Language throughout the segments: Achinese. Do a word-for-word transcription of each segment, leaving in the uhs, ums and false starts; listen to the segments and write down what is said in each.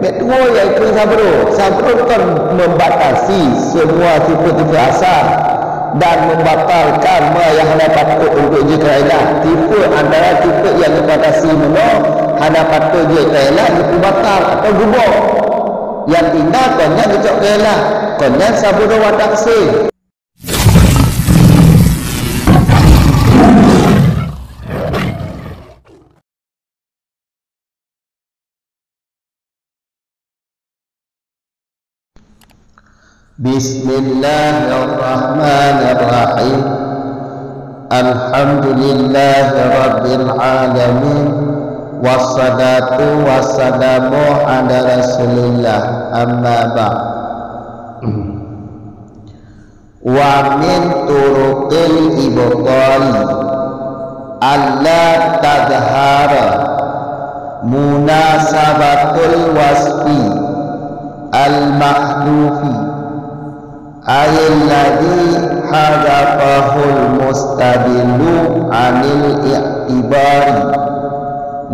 Meutuwoe yaitu sabro. Sabro kon membatasi semua sifat-sifat asal dan membatalkan ma nyang hana patut untuk jikeuhina. Sifat antara sifat nyang dibatasi meunoe hana patut jikeuhina, jipeubatal atau geuboh. Nyang tinggai kon nyan geucok keuhina, kon nyan sabro wa taksir. Bismillahirrahmanirrahim. Alhamdulillahirabbil alamin. Wassalatu wassalamu ala Rasulillah. Amma ba'd. Wa min turuqil ibtali alla tadhhara munasabatul wasfi al-mahdhufi, ay alladhi hadhafahul mustadillu anil i'tibari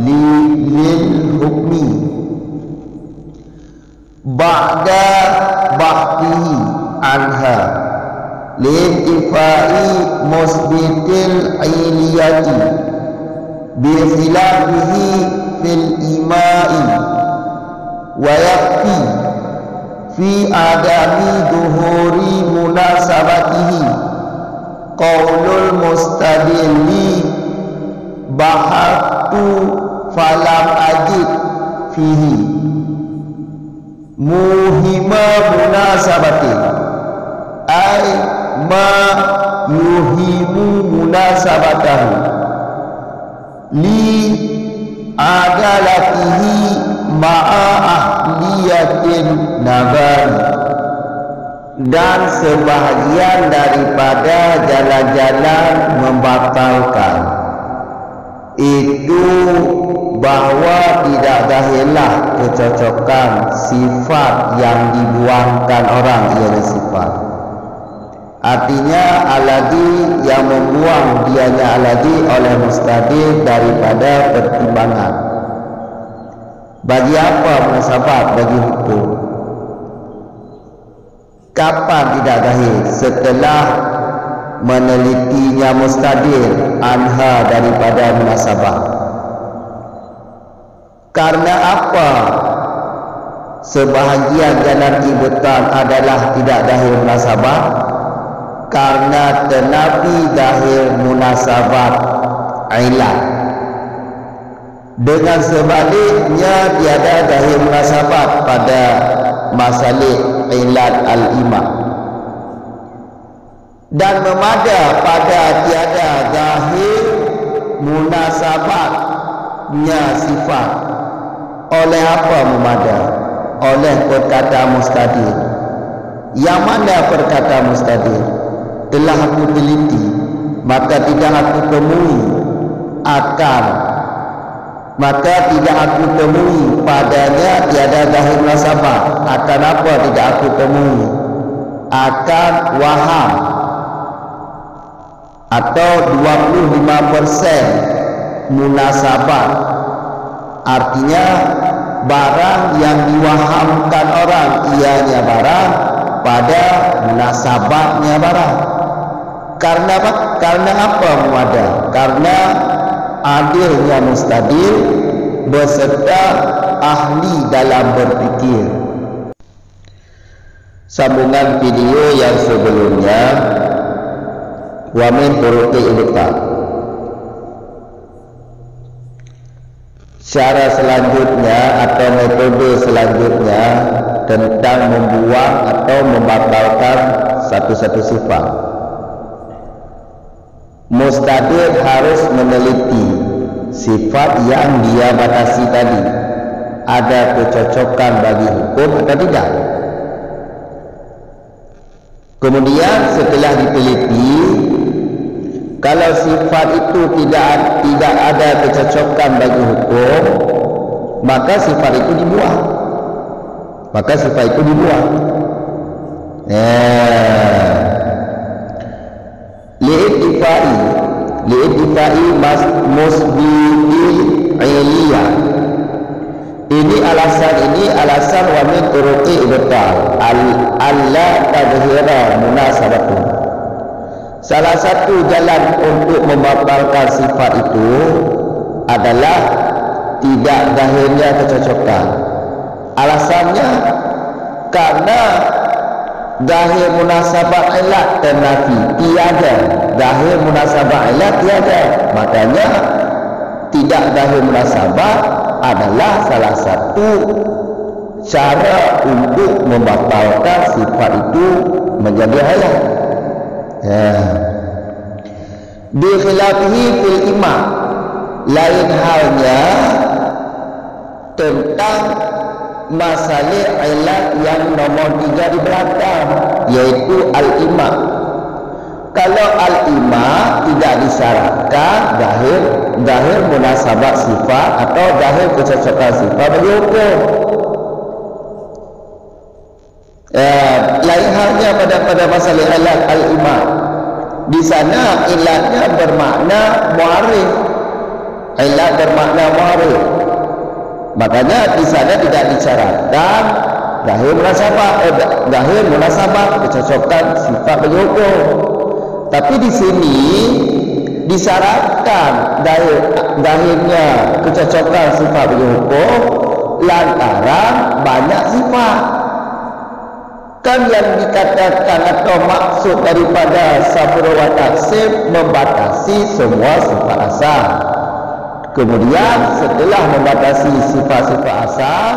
li, lil hukmi ba'da bahthihi anha, lintifa'i musbitil iliyati, bi khilafihi fil ima'i, wa yakfi fi adami dhuhuri munasabatihi qaulul mustadilli bahathtu falam ajid fihi muhima munasabatin, ay ma yuhimu munasabatahu li adalatihi ma'a ahliyatin nazari. Dan sebahagian daripada jalan-jalan membatalkan itu bahwa tidak zahirlah kecocokan sifat yang dibuangkan orang, ianya sifat. Artinya, alladhi yang membuang dianya alladhi oleh mustadil daripada pertimbangan. Bagi apa munasabat bagi hukum? Kapan tidak zahir? Setelah menelitinya mustadil anha daripada munasabah. Karena apa sebahagian jalan ibtal adalah tidak zahir munasabah? Karena teunafi zahir munasabah ilat. Dengan sebaliknya, tiada zahir munasabat pada masalik ilat al-ima. Dan memada pada tiada zahir munasabatnya sifat. Oleh apa memada? Oleh perkataan mustadil. Yang mana perkataan mustadil? Telah aku teliti, maka tidak aku temui akan Maka tidak aku temui padanya tiada zahir munasabah. Akan apa tidak aku temui? Akan waham atau dua puluh lima persen munasabah. Artinya, barang yang diwahamkan orang ianya barang pada munasabatnya barang. Karena apa? Karena apa muada? Karena adilnya mustadil beserta ahli dalam berpikir. Sambungan video yang sebelumnya, wa min turuqi ibtal. Cara selanjutnya atau metode selanjutnya tentang membuang atau membatalkan satu-satu sifat. Mustadil harus meneliti sifat yang dia batasi tadi, ada kecocokan bagi hukum atau tidak. Kemudian setelah diteliti, kalau sifat itu tidak, tidak ada kecocokan bagi hukum, maka sifat itu dibuang. Maka sifat itu dibuang. Ya. Li'ittifai, li'ittifai mas-, musbitil iliyah. Ini Alasan ini alasan wa min turuqi ibtal, al-, alla tadhhira munasabatuhu. Salah satu jalan untuk membatalkan sifat itu adalah tidak zahirnya kecocokan. Alasannya, karena zahir munasabat ilat ternafi, tiada. Zahir munasabat ilat tiada. Makanya, tidak zahir munasabat adalah salah satu cara untuk membatalkan sifat itu menjadi ilat. Ya. Bi khilafihi fil ima. Lain halnya tentang masalah ilat yang nomor tiga di belakang, yaitu al-ima. Kalau al-ima tidak disyaratkan zahir, zahir munasabat sifat atau zahir kecocokan sifat bagi hukum. Eh, lain halnya pada, pada masalah ilat al-ima. Di sana ilatnya bermakna muarif. Ilat bermakna muarif. Makanya di sana tidak disyaratkan zahir munasabat, eh, zahir munasabat, kecocokan sifat bagi hukum. Tapi di sini disyaratkan zahir, zahirnya kecocokan sifat bagi hukum lantaran banyak sifat. Kan yang dikatakan atau maksud daripada safru wa taksim membatasi semua sifat asal. Kemudian setelah membatasi sifat-sifat asal,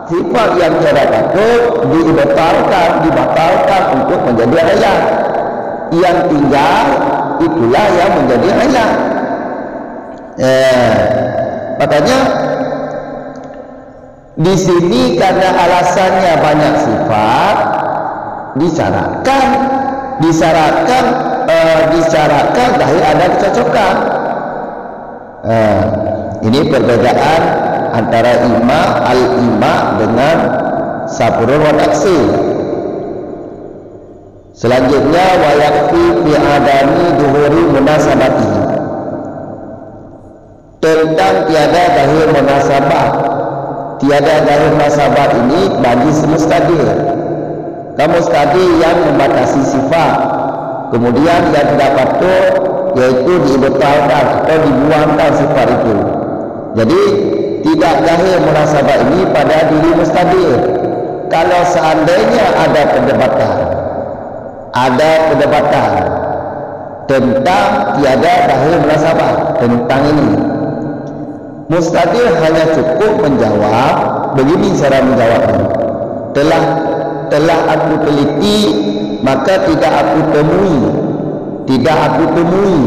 sifat yang tiada patut diibtalkan, dibatalkan untuk menjadi ilat. Yang tinggal itulah yang menjadi ilat. Eh, makanya di sini karena alasannya banyak sifat, disyaratkan, disyaratkan, eh, disyaratkan zahir ada kecocokan. Eh, ini perbedaan antara ima, al-ima dengan safrun wa taksim. Selanjutnya, wa yakfi fi adami zuhuri munasabatihi. Tentang tiada zahir munasabah. Tiada zahir munasabah ini majlis mustadir. Kan mustadir yang membatasi sifat. Kemudian yang tidak patut, yaitu diibtalkan atau dibuangkan sifat itu. Jadi, tidak zahir munasabah ini pada diri mustadir. Kalau seandainya ada perdebatan, ada perdebatan tentang tiada zahir munasabah tentang ini. Mustadir hanya cukup menjawab, begini cara menjawabnya. Telah, telah aku teliti, maka tidak aku temui, tidak aku temui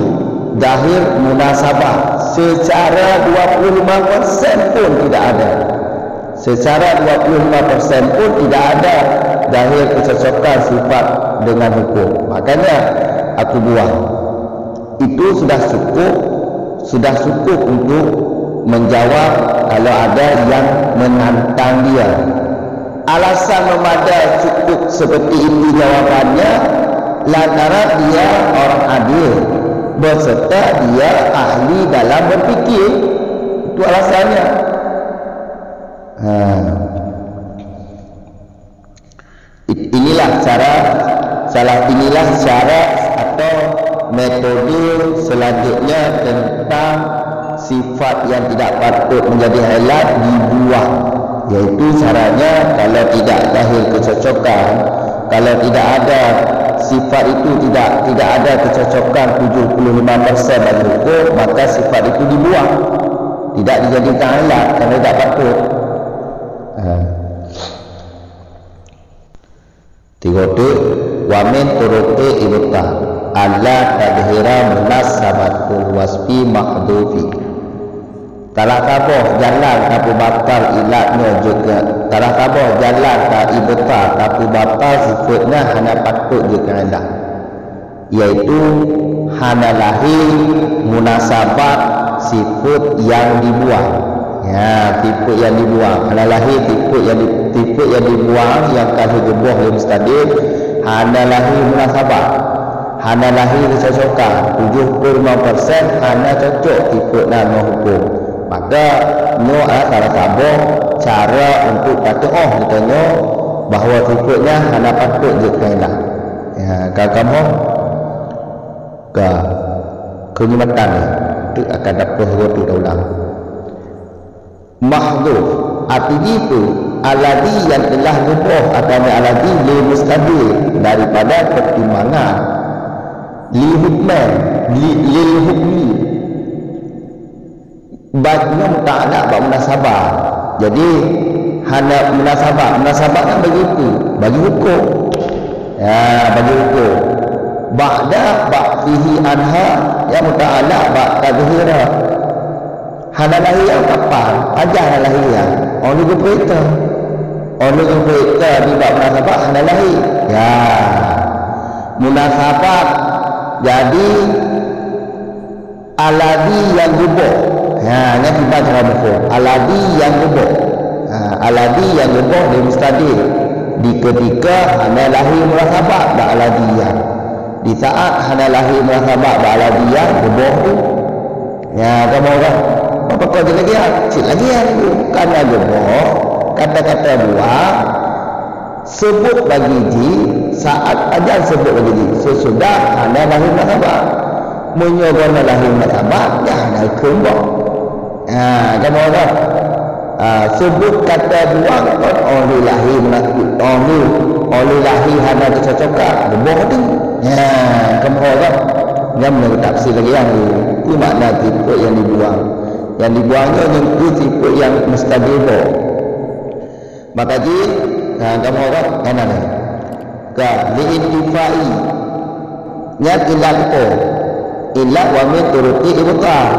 zahir munasabah secara dua puluh lima persen pun tidak ada. Secara dua puluh lima persen pun tidak ada zahir kecocokan sifat dengan hukum. Makanya aku buang. Itu sudah cukup, sudah cukup untuk menjawab kalau ada yang menantang dia. Alasan memadai cukup seperti itu jawabannya lantaran dia orang adil beserta dia ahli dalam berfikir. Itu alasannya. Ha. I-, inilah cara, salah, inilah cara atau metode selanjutnya tentang sifat yang tidak patut menjadi ilat dibuang, yaitu caranya kalau tidak zahir kecocokan, kalau tidak ada sifat itu, tidak, tidak ada kecocokan tujuh puluh lima persen bagi hukum, maka sifat itu dibuang, tidak dijadikan ilat kerana tidak patut. Ha. Tiga tu, wa min turuqi ibtal, alla tadhhira munasabatul wasfi mahdhufi. Salah saboh jalan tapeubatal ilat nyoe jeuet keu, salah saboh jalan ta ibtal tapeubatal sifeut nyan hana patut jeuet keu ilat. Yaitu hana lahé munasabat sifeut nyang dibuang. Ya, sifeut nyang dibuang. Hana lahé sifeut nyang di-, sifeut nyang dibuang nyang ka lheueh geuboh lé mustadir, hana lahé munasabat. Hana lahé keucocokan. Tujoh puluh lima persen hana cocok sifeut nyan ngon huköm. Maka, nyoe adalah salah saboh cara untuk tateu'oh geutanyoe bahwa sifeuet nyan hana patôt jeuet keu ilah. Ya, ka kamoe ka keunyeumatan tu akan dapeuh geutu ulang. Mahdhuf, arti jih tu, alladzi yang telah geuboh atawa alladzi lil mustaqbil daripada pertimbangan li hukman, li, lil hukmi. Bak nyoe muta'alak bak munasabah. Jadi, hana munasabah. Munasabah kan bagi itu, bagi hukum. Ya, bagi hukum. Ba'da ba'tsihi anha, ya muta'alak bak tazhira. Hana lahé kapan? Pajan hana lahé? Oh, lheueh geupeurintah. Oh, lheueh geupeurintah di bak munasabah hana lahé. Ya. Munasabah. Jadi, alladzi yang geuboh. Ya, nyan kiban cara muphom. Alladzi yang geuboh. Ha, alladzi yang geuboh di mustaqbil. Di ketika hana lahé munasabah bak alladzi yang. Di saat hana lahé munasabah bak alladzi yang geuboh tu. Ya, kamoe kan. Apa kau jadi dia? Cit lagi yang tu. Karena geuboh, kata-kata buah, sebut bagi jih saat pajan sebut bagi jih. Sesudah hana lahé munasabah. Meunyoe hana lahé munasabah, ya hana keumbang. Ha, kamoe kan. Ha, sebut kata buang kon oh lheueh lahé munasabah, oh lheueh, oh lheueh lahé hana teucocokan, geuboh tu. Ya, kamoe kan. Nyam lagée tafsir lagée yang tu. Itu makna sifeuet yang dibuang. Yang dibuang nyoe nyentuh sifeuet yang mustaqbil boh. Maka jih, ha, kamoe kan, kan ada. Ka, li intifai. Nyan ilat po. Ilat wa min turuqi ibtal.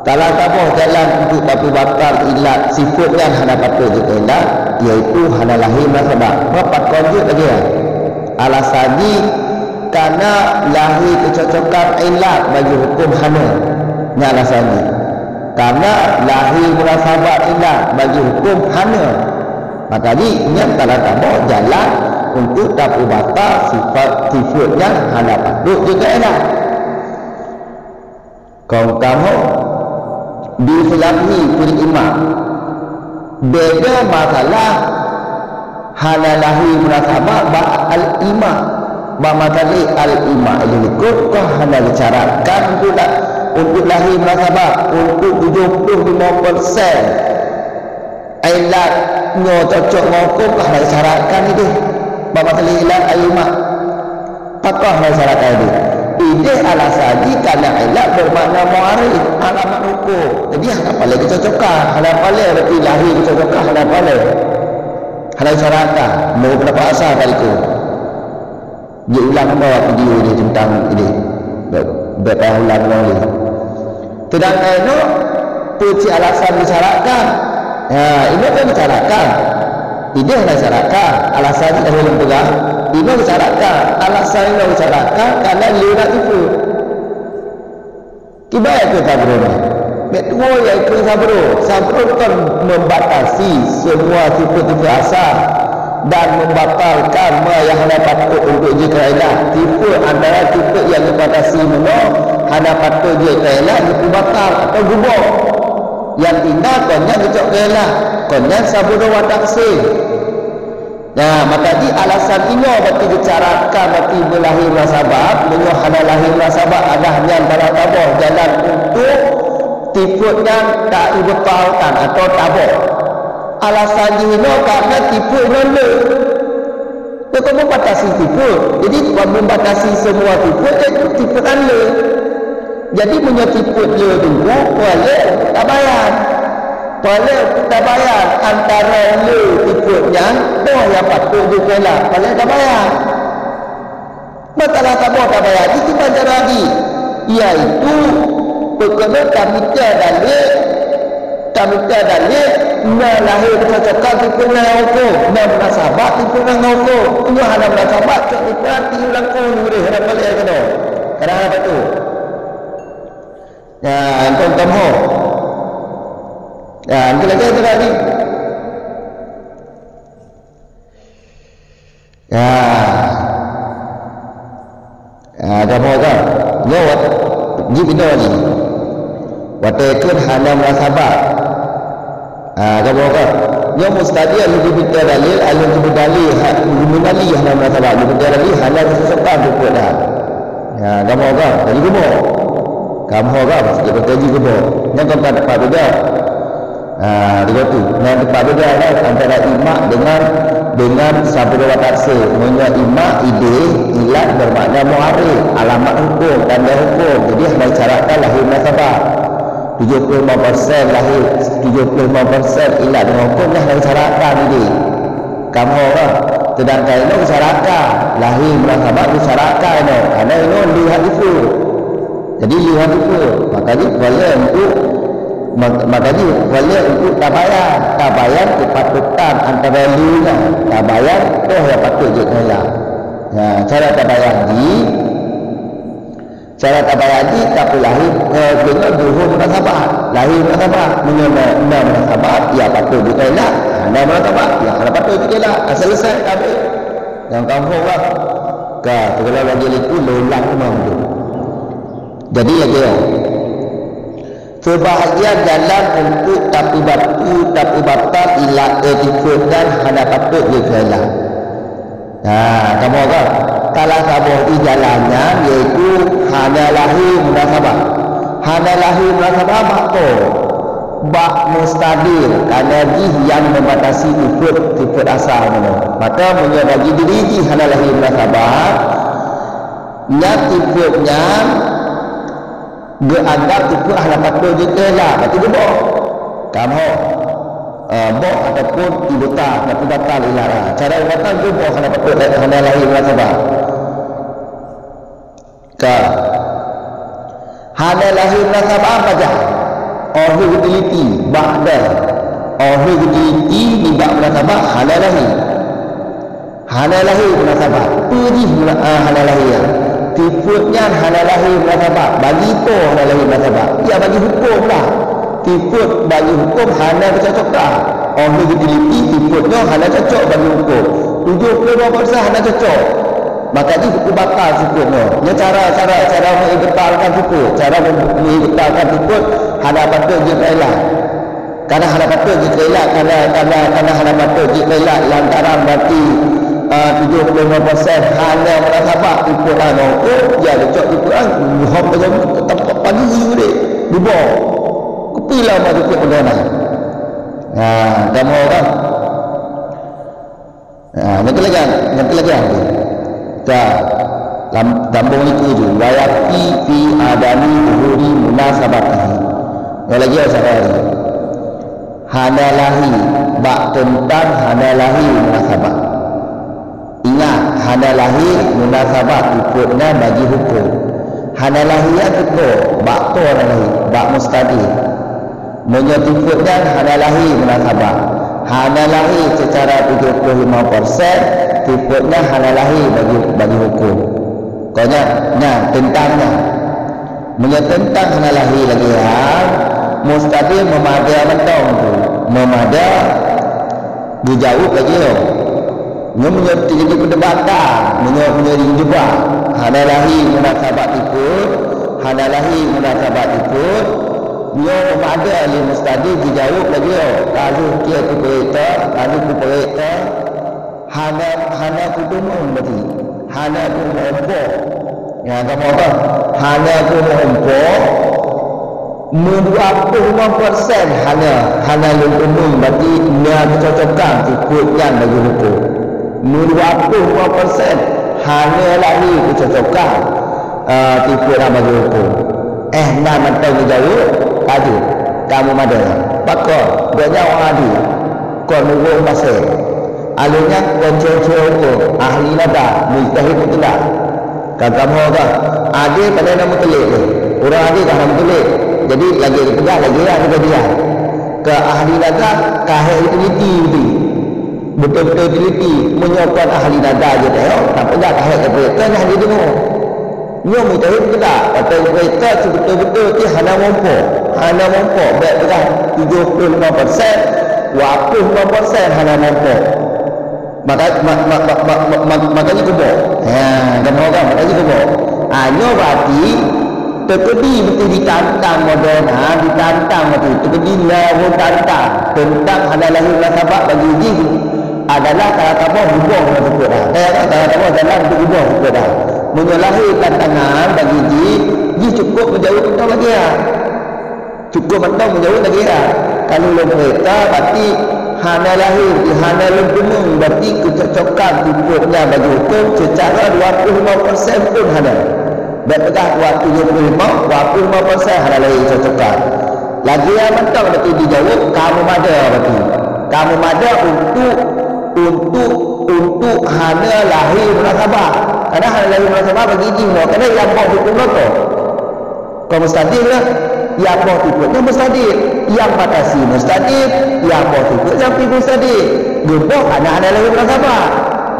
Salah saboh jalan untuk tapeubatal ilat sifeuet nyan hana patôt jeuet keu ilat, yaitu hana lahé munasabah. Meupat kon jeuet lagée nyan. Alasan jih, karena lahé keucocokan ilat bagi huköm hana. Nyan alasan jih. Karena lahé munasabah ilat bagi huköm hana. Maka jih, nyan salah saboh jalan untuk tapeubatal sifat sifeuet nyan hana patôt jeuet keu ilat. Kon kamoe bi khilafhi fil ima. Beda masalah hana lahé munasabah bak al-ima. Bak masalah al-ima ilée likot ka hana disyaratkan untuk la-, untuk lahé munasabah untuk tujoh ploh lima persen. Ilat nyoe cocok ngon huköm ka hana disyaratkan ideh. Bak masalah ilat al-ima. Pakon hana disyaratkan ideh? Ideh alasan jih karena ilat bermakna mu'arif, alamat huköm. Jadi hana palée keucocokan, hana palée berarti lahé keucocokan, hana palée. Hana disyaratkan, menurut pendapat asal tadi tu. Diulang kembali video ini tentang ini. Bèk, bèk payah ulang ulang lé. Sedangkan inoe, peue cit alasan disyaratkan? Ha, inoe kan disyaratkan. Ideh hana disyaratkan. Alasan jih ka lôn peugah. Inoe disyaratkan. Alasan inoe disyaratkan karena lé na teupeu. Kiban keu sabroe nyoe? Bèk tuwoe nyang keu sabroe. Sabroe kon membatasi semua tipe-tipe asal dan membatalkan ma nyang hana patôt untuk jikailah. Tipe antara tipe nyang dibatasi meunoe hana patôt jikailah, jipeubatal atau geuboh. Nyang tinggai kon nyan geucok kailah, kon nyan sabroe watak se. Nah, maka di alasan inoe bati geucarakan bati beulahé munasabah, meunyoe hana lahé munasabah, adah nyan bala taboh jalan untuk tipe nyan ta-ibatalkan atau taboh. Alasan jih inoe karena tipe nyan le. Untuk membatasi tipe. Jadi, membatasi semua tipe, iaitu tipe nyan le. Jadi, meunyoe tipe le dulu, boleh tabayang. Paléng tabayang antara le tipe nyan, boh nyang patôt jikailah, paléng tabayang. Masalah saboh tabayang, jih kiban cara jih, yaitu peukeunong tamita dalil, tamita dalil na lahé keucocokan tipe nyan ngon huköm, na munasabah tipe nyan ngon huköm. Meunyoe hana munasabah, cok tipe nyan tiyu langsung jih, hana paléng keunoe. Kadang hana patôt. Ya, engkau kamoe. Ya, engkau lagèe tu tadi. Ya. Ya, kamoe kan. Nyoe wat-, jih binoe jih. Watèe kheun hana munasabah. Ha, Kamoe ka. Nyoe mustadi lheueh geubeuet dalil, lheueh geubeuet dalil, ha, geubeuet dalil hana munasabah, geubeuet dalil hana geucocokkan peuet dah. Ya, kamoe ka. Jadi geuboh. Kamoe ka, sikit peukaji geuboh. Nyan kon ka teumpat beda. Ha, tiga tu. Nyan teumpat beda kan antara ijma dengan, dengan sabda wa taksir. Meunyoe ijma ideh, ilat bermakna mu'arrid, alamat hukum, tanda hukum. Jadi hana disyaratkan lahé munasabah. Tujuh puluh lima persen lahé, tujuh puluh lima persen ilat deungon huköm nyan hana disyaratkan ideh. Kamoe ka. Seudangkan inoe disyaratkan, lahé munasabah disyaratkan inoe. Karena inoe lheueh hat jipeu. Jadi lheueh hat jipeu. Maka jih peureulée untuk, mak-, maka jih peureulée untuk tabayang. Tabayang keupatotan antara lheueh nyan. Tabayang toh nyang patut jeuet keu ilat. Nah, cara tabayang jih, Cara tabayang jih tapeulahé, eh, deungon zuhur munasabah, lahé munasabah. Meunyoe na, na munasabah, ya patut jitulak. Na munasabah, ya hana patut jitulak. Ka seuleusai, ka habéh. Nyang kamoe lah. Ka, segala lagi liku, leulang imam tu. Jadi lagi ya. Seubahgian jalan untuk tapeubatu, tapeubatal ilat, eh, tipot dan hana patut jitulak. Nah, kamoe ka. Salah saboh di jalan nyan yaitu hana lahé munasabah. Hana lahé munasabah bak po? Bak mustadir, karena jih nyang membatasi tipot, tipot asal nyoe. Maka meunyoe bagi diri jih hana lahé munasabah, nyan tipot nyan geuanggap tipot hana patut jitulak, berarti geuboh. Kamoe, eh, boh ataupun ibuta, tapi batal ilat. Cara ibuta geuboh hana patut, eh, hana lahé munasabah. Ka. Hana lahé munasabah pajan? Oh lheueh geuteliti, ba'da. Oh lheueh geuteliti nibak munasabah hana lahé. Hana lahé munasabah. Peue jih muna-, ah, hana lahé nyan? Tipot nyan hana lahé munasabah. Bagi po hana lahé munasabah? Ya, bagi huköm lah. Tipot bagi huköm hana geucocokan. Oh lheueh geuteliti, tipot nyoe hana cocok bagi huköm. Tujoh ploh lima persen hana cocok. Maka jih huköm batal tipot nyoe. Nyoe cara, cara, cara meuibatalkan tipot. Cara meuibatalkan tipot hana patut jitulak. Karena hana patut jitulak, karena, karena, karena hana patut jitulak lantaran berarti, ah, tujoh ploh lima persen hana munasabah tipot ngon huköm, ya, geucok tipot nyan, nyoe hom ka jeuet teumpat pagi udeb, geuboh. Kupi lama jukuk perdana. Nah, kamoe kan. Ha, nyang keuleugan, nyang keuleugan tu. Ka, lam, sambong liku tu. Wa yakfi fi adami zuhuri munasabatihi. Nyang lagèe sagai. Hana lahé, bak teuntang hana lahé munasabah. Ingat, hana lahé munasabah tipot nyan bagi huköm. Hana lahé nyan teuko, bak po hana lahé, bak mustadir. Meunyoe tipot nyan hana lahé munasabah, hana lahé seucara tujoh ploh lima persen, tipot nyan hana lahé bagi, bagi huköm. Kon nyan, nyan teuntang nyan. Meunyoe teuntang hana lahé lagèe nyan, mustadir meumada mantong tu. Meumada geujaweueb lagèe nyoe. Nyoe meunyoe teujadi peudebatan, meunyoe, meunyoe jijubah, hana lahé munasabah tipot, hana lahé munasabah tipot, nyoe meumada lé mustadir jijaweueb lagèe nyoe, ka lheueh kieu keu peurintah, ka lheueh keu peurintah, hana, hana keudeungoe berarti, hana keudeungoe. Nyang kamoe apa? Hana keudeungoe. Meudua ploh lima persen hana, hana lôn teumeung berarti na keucocokan tipot nyan bagi huköm. Meudua ploh lima persen hana lahé keucocokan, eh, tipot nyan bagi huköm. Eh, na mantong geujaweueb, ka jeuet, ka meumada. Pakon, gobnyan ureueng adé, kon ureueng maséh. Alèh nyan kon cewek-cewek huköm, ahli nada, mujtahid mutlak. Ka kamoe ka, adé padahai na meuteulek lé. Ureueng adé ka hana meuteulek. Jadi, lagèe geupeugah, lagèe nyan kejadian. Keu ahli nada, ka hék jiteliti, beutôi-beutôi jiteliti. Meunyoe kon ahli nada jih teuh, tapeugah ka hék jeuet, kon hana jideungoe. Nyoe mujtahid keudak, watèe geupeurintah sibeutôi-beutôi pih hana muphom, hana muphom, bèk peugah tujoh ploh lima persen, dua ploh lima persen hana muphom. Maka, ma-, ma-, maka jih kuboh. Ha, kamoe kan, maka jih kuboh. Ha, nyoe berarti Teukeudi beutôi ditantang model na, ditantang beutôi. Teukeudi na ureuëng tantang teuntang hana lahé munasabah bagi jih adalah salah saboh geuboh ngon seupôt dah. Kaya salah saboh jalan untuk geuboh seupôt dah. Meunyoe lahé tantangan bagi jih, jih cukup meujaweueb teuntang lagée nyan. Cukup mantong meujaweueb lagée nyan. Kalau lôn peurintah, berarti hana lahé, hana lôn teumeung, berarti keucocokan seupôt nyan bagi huköm seucara dua puluh lima persen pun hana. Bék peugah kuat tujoh puluh lima, dua puluh lima persen hana lagée cocok. Lagée nyan mantong berarti dijaweueb, kamoe mada berarti. Kamoe mada untuk, untuk, untuk hana lahé munasabah. Kadang hana lahé munasabah bagi jih nyoe, kadang nyang boh huköm nyoe. Kon mustadil lah. Nyang boh seupôt nyoe mustadil. Nyang batasi mustadil, nyang boh seupôt nyan pih mustadil. Geuboh karena hana lahé munasabah.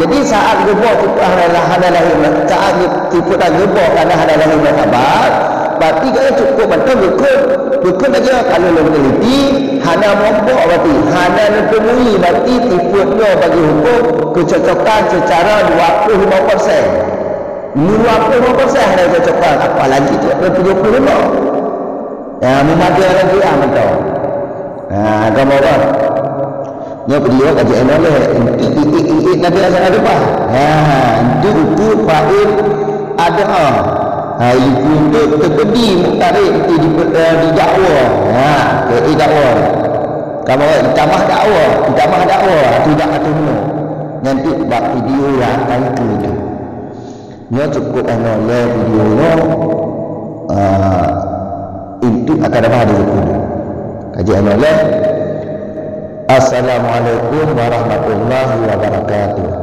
Jadi saat geuboh seupôt hana, hana lahé, saat geu-, seupôt nyan geuboh karena hana lahé munasabah, berarti gobnyan cukup mantong geukheun. Geukheun lagée nyoe, kalau lôn teliti, hana meuboh berarti, hana neuteumui berarti seupôt nyoe bagi huköm keucocokan seucara dua puluh lima persen. Dua puluh lima persen hana cocok, apalagi tujoh puluh lima. Ya, meumada lagée nyan mantong. Ha, kamoe bah. Nyoe video ka jeuet nyoe lé. Iék, iék, iék, iék, nabi rasa ada bah. Ha, itu, itu faid ada. Ha, itu untuk teukeudi muktarif di, di, eh, didakwa. Ha, ke didakwa. Kamoe bah, ditambah dakwa, ditambah dakwa, atu dak atu nyoe. Nyan tu bak video nyang akan keu nyoe. Nyoe cukup anoe lé video nyoe, ah, untuk akan dapat ada video. Kaji anoe lé. Assalamualaikum warahmatullahi wabarakatuh.